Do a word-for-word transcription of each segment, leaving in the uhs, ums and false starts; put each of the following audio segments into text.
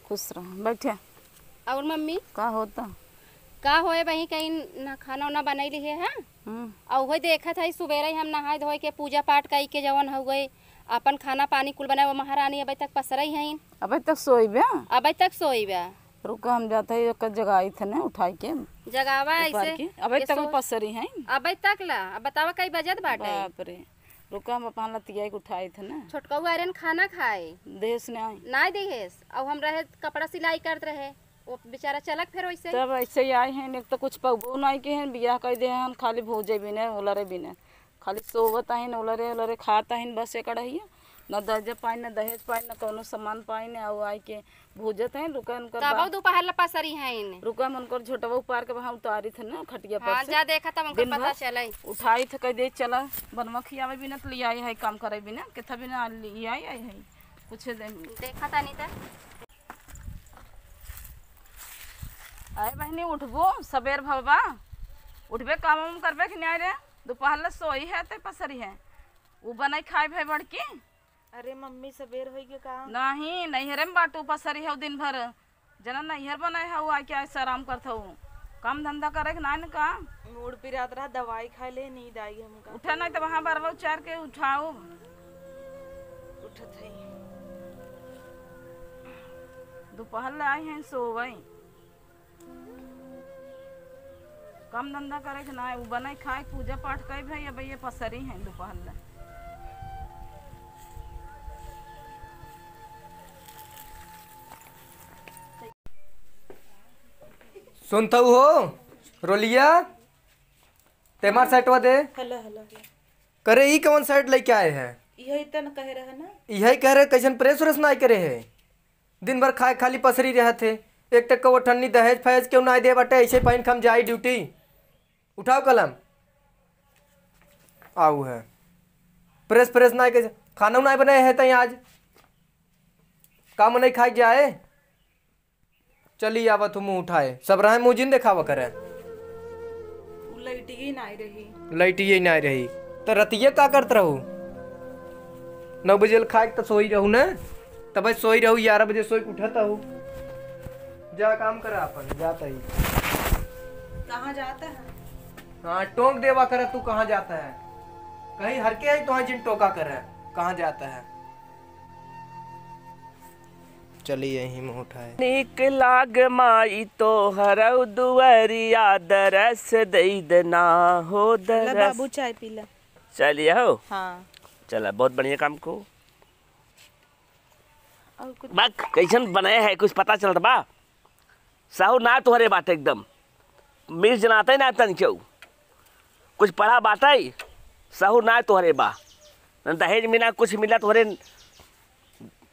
खुश रहो, बैठे। और मम्मी? का होता? का होए बही, कहीं ना खाना उना बनाई लिहे है? हम्म। और वही देखत है, सुबेरे ही हम नहाए धोए के, पूजा पाठ कई के जवन हो गए, अपन खाना पानी कुल बनाए, वो महारानी अबे तक पसरई हईन। अबे तक सोई बे? अबे तक सोई बे। रुका, हम जाते ही ओकर जगाई थे ना उठाई के। जगावा दोपहर ऐसे, की। अबे ये तक सो-, पसरी हैं। अबे तक ला, अब बतावा कई बजत बाटे। बाप रे। रुका, हम अपन लतिया के उठाई थे ना। छोटकऊ आर्यन खाना खाए। देस नहीं। नाय देहेस। अब हम रहे कपड़ा सिलाई करत रहे। वो बेचारा चलक फिर वैसे। तब ऐसे ही आए हैं, एक तो कुछ पौबो नाई के हैं, बियाह कर दे हैं, खाली भूजे बिने, उलरे बिने। खाली सोवत आहिन, उलरे, उलरे खात आहिन, बस एक कड़हिया। न दहेज पाइन, न दहेज पाइन, न कौनो सामान पाइन, आउ आइ के भूजत हैं, रुका उनकर तब बा-, दोपहर ला पसरी हैं। रुका हम उनकर झोटवा उपार के वहाँ उतारी थे ना, खटिया पर हाँ, से। जा देखा तब उनका दिन पता भर चले। उठाई थे, कह दे, "चला, बनवा खियावे बिना तो ले आई है, काम करे बिना, किथा बिना ले आई, आई है, कुछ दिन।" देखा तानी त। अरे बहनी, उठबो, सबेर भवा, उठबे, काम वाम करबे कि नहीं रे? दोपहर ले सोई है, ते पसरी है। उ बनाई खाए भाई बड़की। अरे मम्मी, सबेर होई के का? नहीं, नैहरे में बाटू पसरी हऊ दिन भर। जना नैहर बनाए हऊ, आके ऐसे आराम करत हऊ। काम धंधा करे के नाय न का? मूड पिरात रहा, दवाई खाए ले, नींद आई हमका। उठा नहीं तो वहाँ बरवा उचार के उठाऊ। उठत है। दोपहर ले आई हैं सोवई। काम धंधा करे के ना, उ बनाई खाए, पूजा पाठ करे भाई, अब ये पसरी हैं दोपहर ले। सुनत हो रोलिया, तेमार सेटवा दे। Hello, hello, hello. करे, ई कौन सेट लेके आए हैं? यही तन कहे रहे ना। यही कह रहे, कैसन प्रेस व्रेस ना करे है? दिन भर खाए खाली पसरी रहत है। एक टक्का वो ठन्नी दहेज फहेज क्यों ना दे बाटे, ऐसे पहन के हम जाई ड्यूटी। उठाओ कलम। आऊ है। प्रेस प्रेस ना के खाना ना बनाए है तई आज। काम नहीं खाए जाए। चली आवत हूँ मुँह उठाए। सब रहे मुँह जिन देखावा करे। उ लइटिए नाई रही। लइटिए नाई रही। त रतिये का करत रहू? नौ बजे ले खाए के त सोई रहू न? तब सोई रहू, ग्यारह बजे सोई के उठत रहू। जा काम करा अपन, जात ही। कहाँ जाता है? हाँ, टोक देवा करे तू कहाँ जाता है? कहीं हर के आई तो जिन टोका करे, कहाँ जाता है? चली यहीं में उठाए। नीक लाग माई तोहरौ दुआरिया, दरस दई देना हो ले दरस। बाबू, चाय पी ले। चाय लिया हो? हाँ। चला, बहुत बढ़िया काम को। और कुछ? बक, कैसन बनाए है, कुछ पता चलत बा? सहूर ना तोहरे बाटे एकदम। मिर्च जनाते ना तनिको। कुछ पढ़ा बाटे, सहूर ना तोहरे बा। न दहेज मिला, कुछ मिला तोहरे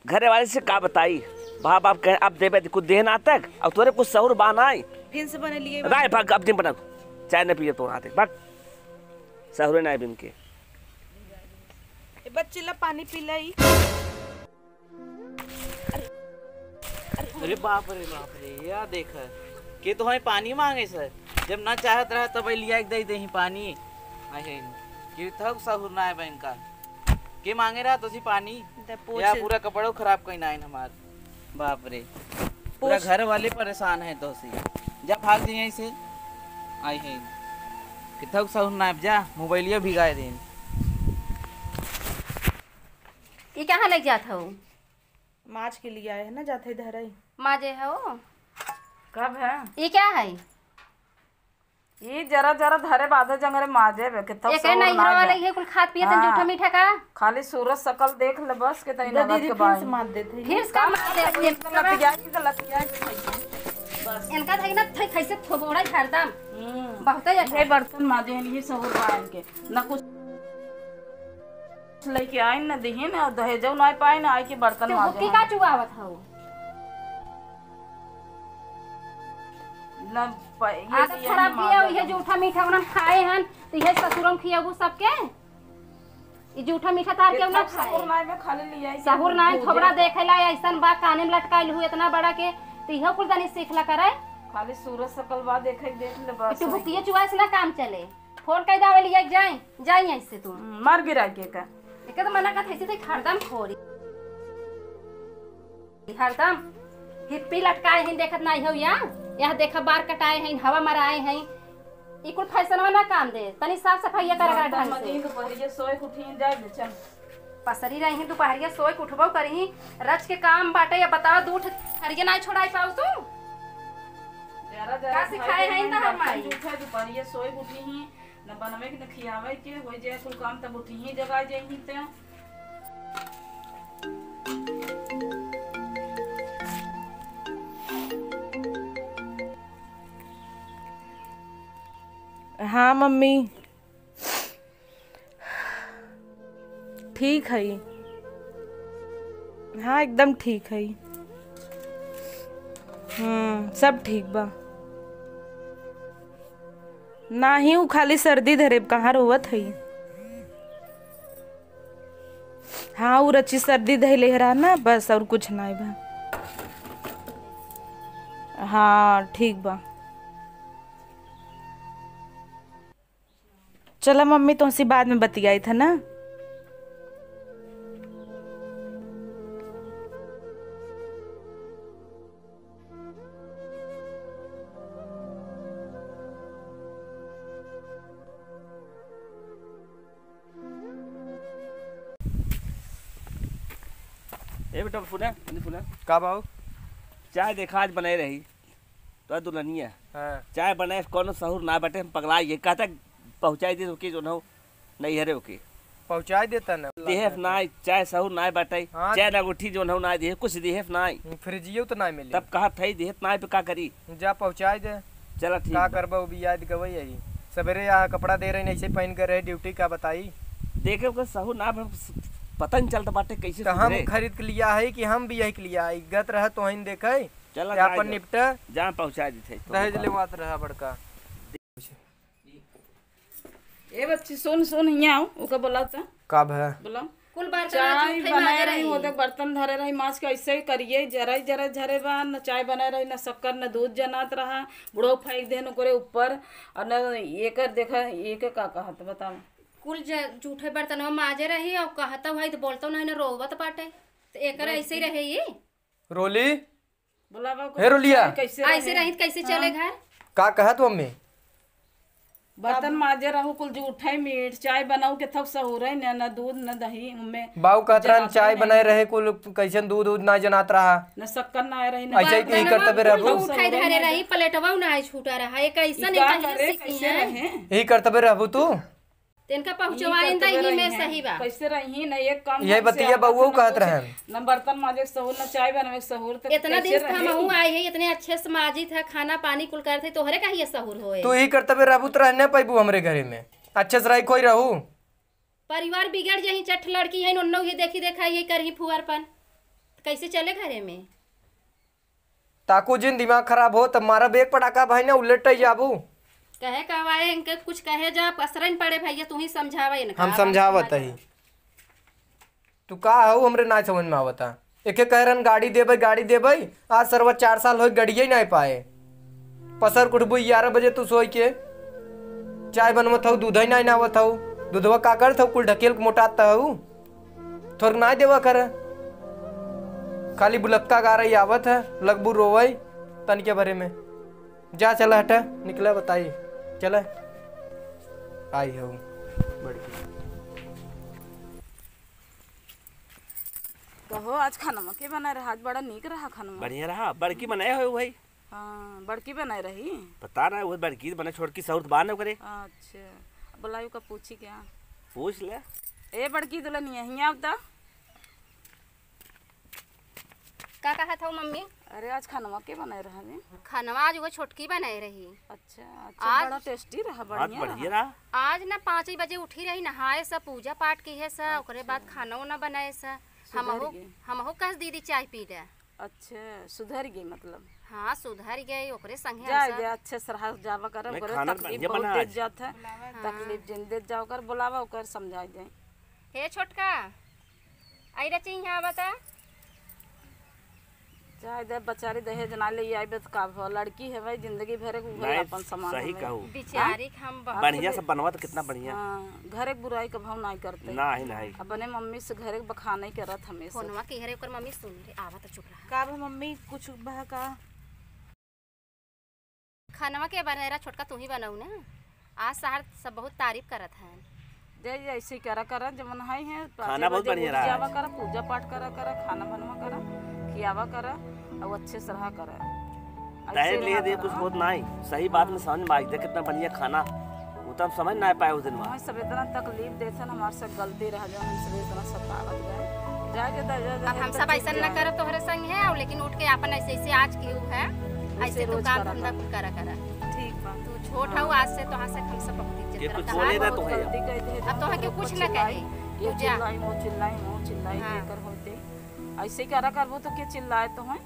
घरे वाले से का बताई। बाप, बाप कहे, "अब देबे, कुछ देह ना तक, अब तोहरे कुछ सहूर बा नाई।" फिर से बने लिए राय भाग, अब दिन बनाओ, चाय न पिए तो आते, भाग। सहूरे ना बिन के। ए बच्ची ला पानी पी ले। अरे बाप रे बाप रे, या देख, के तो हमें पानी मांगे सर, जब ना चाहत रहा तब लिया के दे दे ही पानी। अहे, के थक सहूर ना है बहन का, के मांगे रहा तो सी पानी, दे पोछ। या पूरा कपड़ो खराब कहीं ना है हमार। बाप रे, पूरा पोछ। घर वाले परेशान है तो सी, जा भाग दे यहीं से। आई है, के थक सहूर ना है, जा मोबाइलिया भिगाए दे। ये कहाँ लेके जात हो? माज के लिए आए हैं ना, जाते धरई। माजे है वो? कब है? ये क्या है? ये जरा जरा धरे बाधे जंगरे माजे बे, कितना एके सहूर नैहर ना वाले बे। ये कुल खात पियत हैं हाँ। जूठा मीठा का? खाली सूरज सकल देख ले बस, के तनी दे नगद दीदी, के फिर बाई। से मार देते हैं। फिर से का मार दे? इनका लतिया के, लतिया के। इनका था ना, था कैसे थोबोड़ा हरदम। हम्म। बहुते ये अच्छा। बर्तन माजे हैं, ये सहूर बा इनके। ना कुछ लेके आइन, न दिहिन, और दहेजो ना पाइन, आइ के बर्तन तू माजे बुक्की हैं। का चुआवत हऊ? न प-, ये आदत लिए खराब हम किया, माजे ये हैं। जूठा मीठा उन्हन खाए हन, तो ये ससुरों खियाबू सबके? ये जूठा मीठा तार के इतना ना खाए। सहूर ना में खाली लिया है कि सहूर ना है, भूजे थोबड़ा का। देखे ला, ऐसन बा, काने में लटकाइल हूँ इतना बड़ा के, तो इहो कुल तनी सीख ला करे। खाली सूरज सकल बा, देखे, देख ले बस। तू बुकिये चुआइस ना काम चले। फोन कर दावे लिया, जाए, जाए ऐसे तू। हम्म, मर गिरा के का? एके तो मना करत है, ऐसे तो हरदम खोरी। हरदम। हिप्पी लटकाए हैं, देखत नाई हो या? यह देखा, बार कटाए हैं, हवा मराए हैं। ई कुल फैशनवा ना काम दे, तनी साफ सफाइया करा करा ढंग से। मतीन दोपहरिया सोए के उठी जाए दे, चल। पसरी रही हैं, दोपहरिया सोए के उठबो करी, रच के काम बाटे, या बताओ, दू ठे थरिया नाई छोड़ाई पाऊ तू? जरा, जरा का सिखाए हैं तहार माई? उठे, दोपहरिया सोए के उठी ही, न बनवे के, न खियावे के, होई जाए कुल काम, तब उठी ही जगा जाई ही ते। हाँ मम्मी, ठीक है। हाँ, एकदम ठीक है। हम्म, सब ठीक बा। नाही, उ खाली सर्दी धरे, कहाँ रोवत है। हाँ, उ रची सर्दी धैले रहा ना, बस, और कुछ नाई बा। हाँ, ठीक बा। चला मम्मी, तोहसे बाद में बतियाई था ना। ए बेटा, सुने, तनी सुने। का बाऊ? चाय देखा, आज बनाए रही तो दुल्हनिया। हाँ। चाय बनाए, कौनो सहूर ना बाटे, हम पगला ये कहता पहुँचाई दे ओके, जो ना हो, नहीं हरे ओके। पहुँचाई देता ना। देहेफ नाई, चाय सहूर नाई बाटे, हाँ। चाय ना गुठी जो ना हो, नाई देहे, कुछ देहेफ नाई। फ्रिजियो तो नाई मिली। तब कहा था, देहेफ नाई पे का करी? जा पहुँचाई दे। चला ठीक का बा। करबा, वो भी याद गवई यही। सवेरे यहाँ कपड़ा दे रहे, ऐसे पहन कर रहे ड्यूटी, का बताई? देखे ओकर सहूर ना, पता नहीं चलता बाटे कैसे तो हम सुधरे। खरीद के लिया है कि हम भी यही के लिया है? गत रह तो हइन देखे, चला या जाए अपन दे। निपटा। जहाँ पहुँचा देते तो दहेज बता। लेवात रहा बड़का। ए बच्ची, सुन, सुन, हियाँ आओ, ओके बोला त। का भा? बोला। कुल बर्तन आज चाय उठे बनाए माजे रही, रही। वो देख बर्तन धरे रही, माज के ऐसे ही करिए, जरा ही जरा झरे बा, न चाय बनाए रही, न शक्कर, न दूध जनात रहा, बुढ़ऊ फेंक देन ओकरे ऊपर, और न एकर देखा, एके का कहत, बताओ। कुल ज-, जूठे बर्तनवा माजे रही, और कहत है तो बोलतो नहीं, न रोवत बाटे, तो एकर ऐसे ही रहे ये। रोली, बोला बा, हे रोलिया। कैसे ऐसे रहे? रही त कैसे चले हाँ। घर? का कहत मम्मी? बर्तन माजे रहू, कुल जूठे मीठ, चाय बनाऊ के थक सहूरे न, न दूध, न दही, उनमें बाऊ कहत रहन, जनात चाय नहीं। बनाए रहे, कुल कैसन दूध, दूध ना जनात रहा। न शक्कर ना रही, न ऐसे ही बर्तन करतबे रहबू। उठाई धरे रही, प्लेटवा ना है छूटा रहा, ये कैसन ई का नहीं करे, सीखी कैसे हैं? रहे? यही करतबे रहबू तू। तेनका पहुँचवाइन दही में सही बा। कैसे रही न एक काम यही ढंग से बतिया आवत बउओ न कहत कुछ, रहन। न बर्तन माजे के सहूर, न चाय बनावे के सहूर, त इतना कैसे दिन से रही? हमहू आई है, इतने अच्छे से माजित है, खाना पानी कुल करत है, तोहरे का ही सहूर होए? तू ही करतबे रहबू त रहने पैबू हमरे घरे में, अच्छे से रही कोई रहू। परिवार बिगड़ जाही, चठ लड़की है, उन्नो ये देखी देखा ये करही फुअरपन, कैसे चले घरे में? ताकू जिन दिमाग खराब हो, तब मारब एक पटाका भाई ना, उलट जाबू। कहे कहवाए इनके कुछ कहे जा, असरन पड़े भैया, तू ही समझावा इनका। हम अब समझावत समझा ही। तू का हऊ, हमरे ना समझ में आवता। एके कह रहन गाड़ी देबै, गाड़ी देबै, आज सरवा चार साल होई, गड़िये ना पाए। पसर के उठबू ग्यारह बजे तू सोई के, चाय बनवत हऊ, दूधै ना आवत हऊ, दूधवा का करत हऊ, कुल ढकेल के मोटात हऊ। थोर ना देवा कर, खाली बुलक्का गारई आवत है, लगबू रोवई तनिके भरे में। जा चला हटा, निकला बताई, चला। आई हो बड़की। कहो, आज खानवा के बना रहा? आज बड़ा नीक रहा खानवा। बढ़िया रहा, बड़की बनाए हो भाई। हाँ, बड़की बनाए रही। पता ना, वो बड़की बने, छोटकी सहूर बा ना ओकरे। अच्छा, बुलायू का पूछी क्या? पूछ ले। ए बड़की दुल्हनिया, हियाँ आव त। का कहत हऊ मम्मी? अरे, आज खानवा के बनाए रहा बे? खानवा आज वो छोटकी बनाए रही। अच्छा, अच्छा, आज बड़ा टेस्टी रहा, आज बढ़िया बढ़िया रहा। रहा। आज ना पाँच ही बजे उठी रही, नहाए सा, पूजा पाठ किहे सा, ओकरे बाद अच्छा। खाना उना बनाए सा। सुधर हमहू, गई। हमहू कस दीदी चाय पी ले। अच्छा, सुधर गई मतलब? हाँ, सुधर गई, ओकरे संगे जाए हमसे दे, अच्छे से रहा, जावा कर, नहीं, ओकरे खाना तकलीफ बढ़िया बहुत बना देत आज। जात है। हाँ। तकलीफ जिन देत जाओ कर, बुलावा ओकर, समझाई दे। हे छोटका, आई रची, यहाँ बता। चाहे दे बेचारी दहेज ना ले आइबे त का भवा, लड़की हवे, जिंदगी भर के उहे नहीं, अपन सामान सही हवे। कहू। बिचारी के हम बहुत बढ़िया से बनवा त कितना बढ़िया। हाँ, घर के बुराई कभऊ नाई करते। नाही, नाही। अपने मम्मी से घर के बखाने करत हमेशा। फोनवा के हरे ओकर मम्मी सुन रे, आवा त चुप रहा। का बा मम्मी, कुछ बा का? खानवा के बनेरा छोटका तू ही बनाऊ ना। आज शहर सब बहुत तारीफ करत हैं। जय जय, ऐसे करा करा, जवन है, है, पाँचे खाना बहुत बजे बढ़िया उठ रहा जावा आज। करा, पूजा पाठ करा करा, खाना बनवा करा, खियावा करा, और अच्छे से रहा करा। ऐसे दहेज लिए रहा दे करा। कुछ बहुत नाई, सही बात में समझ में आई, देख कितना बढ़िया खाना, वो तो हम समझ ना पाए उस दिन वहाँ। सब इतना तकलीफ देसन, हमारे से गलती रहा, जो हम सब इतना सतावत गए। जाए के दे, जा, जा, अब हम सब ऐसा न करब तोहरे संग है, और लेकिन उठ के आपन ऐसे, ऐसे आज की है, ऐसे ऐसे तू रोज काम करा धंधा कर। कुल करा करा। ठीक बा। तू छोट हऊ, आज से तोहार से हम सब बहुत इज्जत ये करब। कुछ बोले ना तो है। गलती कह दे, अब तोहा के कुछ न चिल्लाई, कहे। ये तू जा। चिल्लाई, वो चिल्लाई, वो चिल्लाई, हाँ। के कर होते। ऐसे करा करबो तो के चिल्लाए तो है?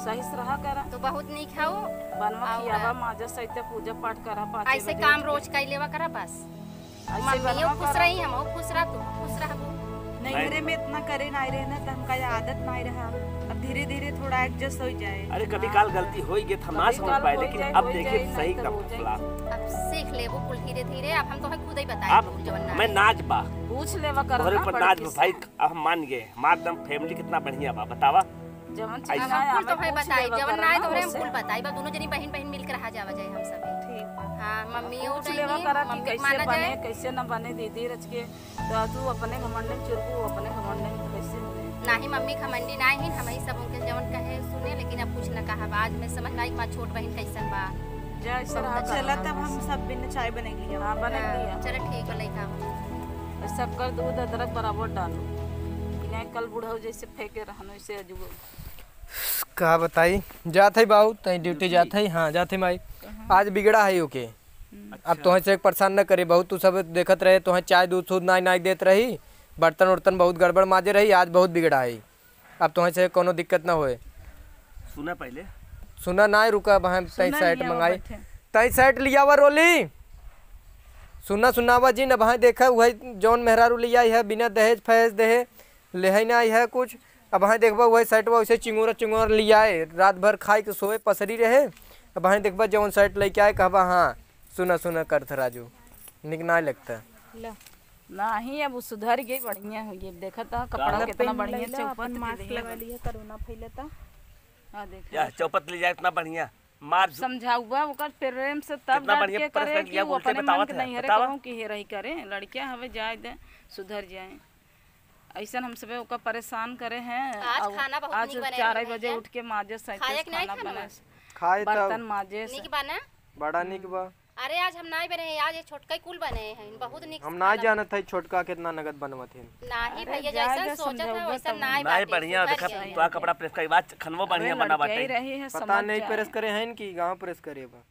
सही से रहा करा। तू बहुत नीक हऊ। बनवा और खियावा, माजा सहित पूजा पाठ करा, पाँचे ऐसे बजे काम उठ के। रोज कर लेवा करा बस। ऐसे मम्मियों बनवा खुश करा। रही, हमहू खुश रहा, तू खुश रहबू। नैहरे में इतना करे नाई रहे ना, त हमका ये आदत नाई रहा। अब धीरे-धीरे थोड़ा adjust हो जाए। अरे, कभी काल गलती होई गई, हम ना कभी समझ काल पाए, हो लेकिन जाए, अब हो देखिए, जाए, सही नहीं तो का हो जाए। फैसला। अब सीख लेबू कुल धीरे-धीरे, अब हम तोहे खुद ही बताए अब दू, जवन ना मैं आए। नाच बा। पूछ लेवा करो तोहरे ना ऊपर बड़की नाच बा, से। भाई, अब हम मान गए, हमार एकदम family कितना बढ़िया बा, बतावा। जवन चीज ऐसा ना हम कुल आवे, तोहे पूछ बताई, लेवा जवन करो ना आए, तोहरे हम ओसे। कुल बताई, बा दोनों जनी बहिन बहिन मिल के रहा जावा जाए हम सब। ठीक बा। हाँ, मम्मी पूछ लेवा करा कि कैसे बने, कैसे न बने, दीदी रच के, तो तू अपने घमंड में चुरबू, अपने घमंड में कैसे बने? नाही मम्मी घमंडी नाही हिन, हम ही सब उनके जवन कहे सुने, लेकिन अब कुछ न कहा। आज में समझ में आई, हमार छोट बहिन कैसन बा। जय बहुत सरहा अच्छा चला, बा। तब हम सब बिन चाय बने लिया। हाँ, बने हाँ, लिया। चलो ठीक बा, लइका हो। और शक्कर, दूध, अदरक बराबर डालो, कि नहीं कल बुढ़ऊ जैसे फेंके रहन, वैसे अजुगो। का बताई, जात है बाबू, तई duty duty? जात है, हाँ, जात है माई। कहाँ? आज बिगड़ा है ओके। हम्म। अब अच्छा। तोहे से एक परेशान न करे, बहुत तू सब देखत रहे, तोहे चाय दूध सूध नाई, नाई देत रही, बर्तन उर्तन बहुत गड़बड़ माजे रही, आज बहुत बिगड़ा है। अब तोहे से कोनो दिक्कत न होए। सुना पहले। सुना नाई, रुका, अब हम तई सुना set नहीं, अब मंगाई। बैठे। तई set लियावा रोली। सुना, सुनावा जी, न भाई देखा, वही जौन मेहरारू लिया है, बिना दहेज फहेज देहे, लेहे ना आई है कुछ। अब हाँ देखबा, वही सेटवा वैसे चिंगोरा चिंगोरा लियाए, रात भर खाए के सोए पसरी रहे। अब हाँ देखबा, जौन सेट लेके आए, कहबा, "हाँ, सुना, सुना करत राजू, निक ना लगता।" ला। नाही, अब उ सुधर गई, बढ़िया हो गई। देखा था, कपड़ा का? कितना पहन बढ़िया लेला, चौपट अपन के मास्क देहे लगा बा। लिया, कोरोना फैलता। हाँ, देखा। या चौपट ले जाए, इतना बढ़िया। मार अब समझाउबा, ओकर प्रेम से तब कितना डांट बढ़िया के करे प्रश्न कि किया, उ बोलते अपने बतावत मन के है, नहीं हरे बतावा। कहूँ कि हे रही करे, लड़किया हवे, जाए दे, सुधर जाए। ऐसन हम सबे ओका परेशान करे हैं। आज और खाना बहुत आज नीक बने चार रहे बजे भैया। उठ के माजे, खाए सैंतीस कि नहीं खाना खाना? बनाए, खाए बर्तन तब। माजे से। नीक बा ना? बड़ा नीक बा। अरे आज हम नाई बने हैं, आज ये छोटका ही कुल बने हैं, बहुत नीक हम से ना खाना जानत है छोटका कितना नगद बनवत है। नाही अरे भैया, जाए जैसन दे, सोचत है समझौबा वैसन तब। नाई नाई बाटे, बढ़िया, सुधर देखा जाए। तो कपड़ा प्रेस कई बात खनवो बढ़िया अरे बना लड़किया ही बाटे। रही है, पता समझ नहीं जाए। प्रेस करे हैं कि गाँव प्रेस करे बा।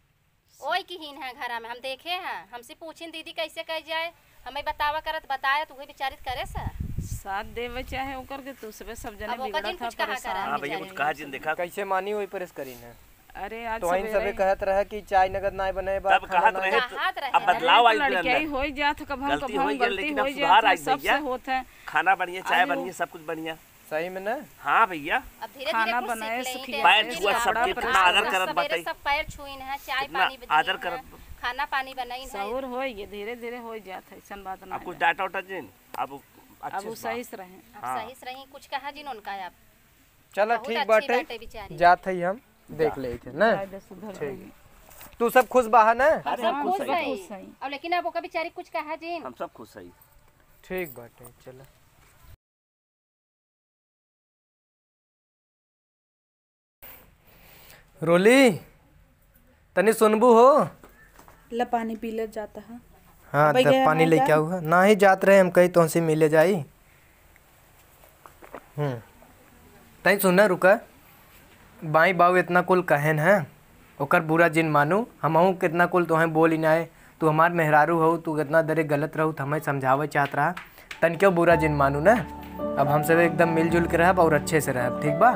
ओई की हीन है घरा में, हम देखे हैं, हमसे पूछिन दीदी कैसे कह जाए, हमें बतावा करत बताए, तू ही विचारित करे सा। साथ देवे चाहे ओकर के, तू सबे सब जने अब ओकर बिगड़त जिन है, कुछ कहा परेशान करा, हाँ भैया, बेचारे कुछ कहा हम जिन सब। देखा। कैसे मानी वही परेस करी ना। अरे आज तो इन सवेरे सबे कहत रहे कि चाय नगद नाय बने, बा तब खाना कहत नाय रहे, बने। कहत रहे अब ना। बदलाव अरे आई तो लड़किया अंदर। ही होई जात, कब हम, गलती कब हम होई गई, गलती लेकिन अब होई सुधार जात, आई सबसे भैया। होत है। खाना बढ़िया, चाय आलू। बढ़िया, सब कुछ बढ़िया। सही में ना? हाँ भैया। अब धीरे-धीरे खाना कुछ बनाए, सीख लें, सीखिए। धीरे-धीरे पैर छुआ कपड़ा सबके, कितना press आदर करो। करत सवेरे बाटे। सब पैर छुइन है, चाय कितना पानी भी आदर दिए करत हैं, बा। खाना पानी बनाइन है। सहूर होई गे, धीरे-धीरे होई जात है, ऐसन बात ना अब कुछ है। डांटा उटा जिन, अब अच्छे अब वो से बा। सही से रहें। अब हाँ। सही से रही, कुछ कहा जिन उनका आप। चलो बहुत ठीक अच्छी बाटे, बाटे बेचारी। जात है हम, देख जा। ले थे ना। जाए दे, सुधर ठीक। जाएगी। तू सब खुश बा है ना? हम अरे सब हम खुश खुश हई। हैं। खुश हई। अब लेकिन अब ओका बेचारी कुछ कहा जिन। हम सब खुश हई। ठीक बाटे, चलो। रोली, तनी सुनबू हो? ला पानी पी ले जाता है। हाँ, अबे त गया पानी मैं लेके जा। आऊ है। नाही जात रहे, हम कही तोहसे मिले जाई। हम्म। तनी सुन ना, रुका। बाई बाऊ इतना कुल कहेन है, ओकर बुरा जिन मानू, हमहू कितना कुल तोहें बोल ही नाय, तू हमार मेहरारू हो, तू कितना दरे गलत रहू, त हमें समझावे चाहत रहा, तनिको बुरा जिन मानू ना। अब हम सब एकदम मिलजुल के रहब और अच्छे से रहब, ठीक बा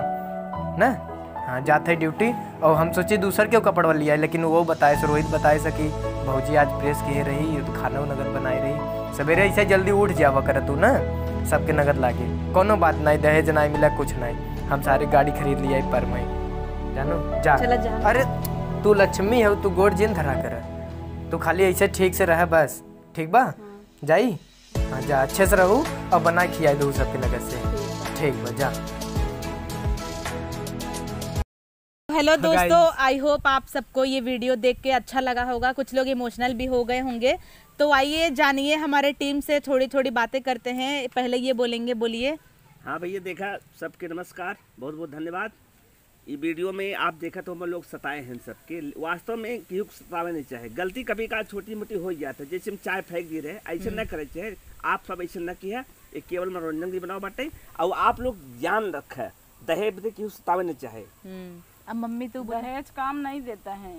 ना? हाँ, जात है duty, और हम सोची दूसर केहू कपड़वा लिया, लेकिन वो बताए से, रोहित बताए से कि भौजी आज press किए रही, ये तो खाना नगद बनाए रही। सवेरे ऐसे जल्दी उठ जावा कर तू ना, सबके नगद लागे, कोनो बात नहीं, दहेज नहीं मिला, कुछ नहीं। हम सारे गाड़ी खरीद लिया है पर में, जानो जा। चला जा। अरे तू लक्ष्मी हो, तू गोड़ जिन धरा कर, तू खाली ऐसे ठीक से रह बस, ठीक बा? जाई। हाँ, जा, अच्छे से रहू और बना खिया दो सबके नगद से। ठीक बा, जा। हेलो दोस्तों, आई होप आप सबको ये वीडियो देख के अच्छा लगा होगा। कुछ लोग इमोशनल भी हो गए होंगे, तो आइए जानिए, हमारे टीम से थोड़ी थोड़ी बातें करते हैं। पहले ये बोलेंगे, बोलिए। हाँ भैया, देखा, सबके नमस्कार, बहुत बहुत धन्यवाद। ई वीडियो में आप देखत हो, हम लोग सताए हैं सबके। वास्तव में केहू के सतावे नहीं चाहे, गलती कभी का छोटी मोटी हो जाता है। जैसे हम चाय फेंक दिए रहे, ऐसे ना करे चाहे। आप सब ऐसे ना किया, ये केवल मनोरंजन की बनाओ बाटे। और आप लोग ध्यान रखे, दहेज दे केहू सतावे नहीं चाहे। हम्म, अब मम्मी तू बोल। दहेज काम नहीं देता है,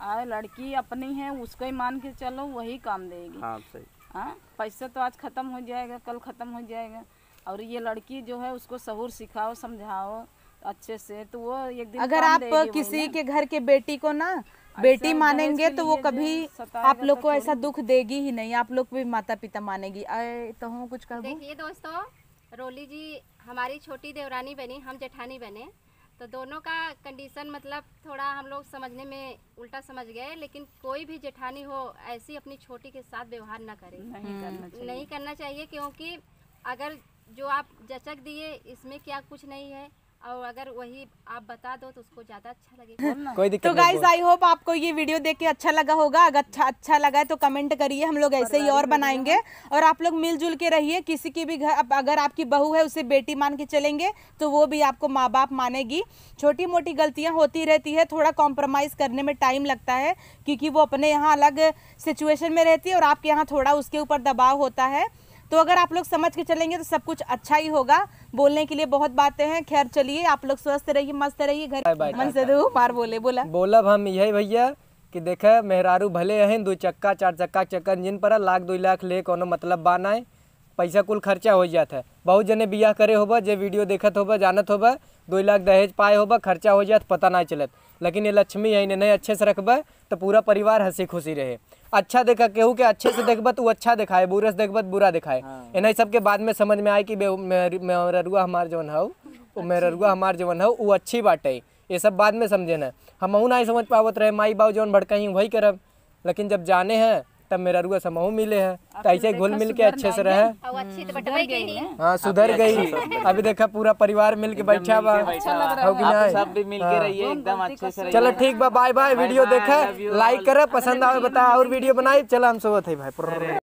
और लड़की अपनी है, उसको ही मान के चलो, वही काम देगी। हाँ, सही। हाँ, पैसा तो आज खत्म हो जाएगा, कल खत्म हो जाएगा, और ये लड़की जो है उसको सहूर सिखाओ, समझाओ अच्छे से, तो वो एक दिन अगर काम आप देगी वही किसी ना। के घर के बेटी को ना ऐसा बेटी दहेज मानेंगे के तो वो लिए जो कभी सताएगा आप लोग तो को ऐसा थोड़ी दुख देगी ही नहीं, आप लोग को भी माता पिता मानेगी। आए तो हूँ कुछ कहबू? देखिए दोस्तों, रोली जी हमारी छोटी देवरानी बनी, हम जेठानी बने, तो दोनों का कंडीशन मतलब थोड़ा हम लोग समझने में उल्टा समझ गए, लेकिन कोई भी जेठानी हो ऐसी अपनी छोटी के साथ व्यवहार ना करे। नहीं हम्म। करना चाहिए। नहीं करना चाहिए, क्योंकि अगर जो आप जचक दिए इसमें क्या कुछ नहीं है, और अगर वही आप बता दो तो उसको ज्यादा अच्छा लगेगा। कोई दिक्कत तो नहीं, गाइस, बोल। आई होप आपको ये वीडियो देख के अच्छा लगा होगा। अगर अच्छा अच्छा लगा है तो कमेंट करिए, हम लोग ऐसे ही और बनाएंगे। और आप लोग मिलजुल के रहिए। किसी की भी घर, अब अगर आपकी बहू है उसे बेटी मान के चलेंगे तो वो भी आपको माँ बाप मानेगी। छोटी मोटी गलतियाँ होती रहती है, थोड़ा कॉम्प्रोमाइज़ करने में टाइम लगता है, क्योंकि वो अपने यहाँ अलग सिचुएशन में रहती है और आपके यहाँ थोड़ा उसके ऊपर दबाव होता है। तो अगर आप लोग समझ के चलेंगे तो सब कुछ अच्छा ही होगा। बोलने के लिए बहुत बातें हैं। खैर चलिए, आप लोग स्वस्थ रहिए, मस्त रहिए, घर बाय बाय, मन से टाटा। दो बार बोले, बोला। बोलब हम यही भैया कि देखे, मेहरारू भले अहन दो चक्का चार चक्का के चक्कर जिन पड़ा, लाख दो लाख ले कोनो मतलब बा नाय। पैसा कुल खर्चा हो जात है। बहुत जने बियाह करे होबा, जे वीडियो देखत होबा, जानत होबा, दो लाख दहेज पाए होबा, खर्चा हो जात, पता ना चलत। लेकिन ये लक्ष्मी है, इन्हें अच्छे से रखबा तो पूरा परिवार हंसी खुशी रहे। अच्छा देखा, केहू के अच्छे से देखबा तो अच्छा दिखाए, बुरे से देखबा तो बुरा दिखाए। हाँ। इन्हें सबके बाद में समझ में आए कि बे-, मेहर-, मेहररुआ हमार जवन हौ, वो मेहररुआ हमार जवन हौ, वो अच्छी बाटे। ये सब बाद में समझे ना, हमहू ना समझ पावत रहे, माई बाबू जवन भड़काई वही करब। लेकिन जब जाने हैं तब मेहररुआ से हमहू मिले हैं, तो ऐसे घुल मिल के अच्छे से रहे। अब अच्छी तो बटवाई गई है। हाँ, सुधर गई। अभी देखा, पूरा परिवार मिल के एकदम बैठा मिल के बा। बैठा बा। हो कि आप नहीं? सब भी मिल के हाँ। रहिए, एकदम अच्छे से रहिए। चलो ठीक बा, bye bye. Bye video bye, देखे, love you लाइक all। करे, पसंद आवे बता, और वीडियो बनाई। चलो हम सोवत है भाई। अरे।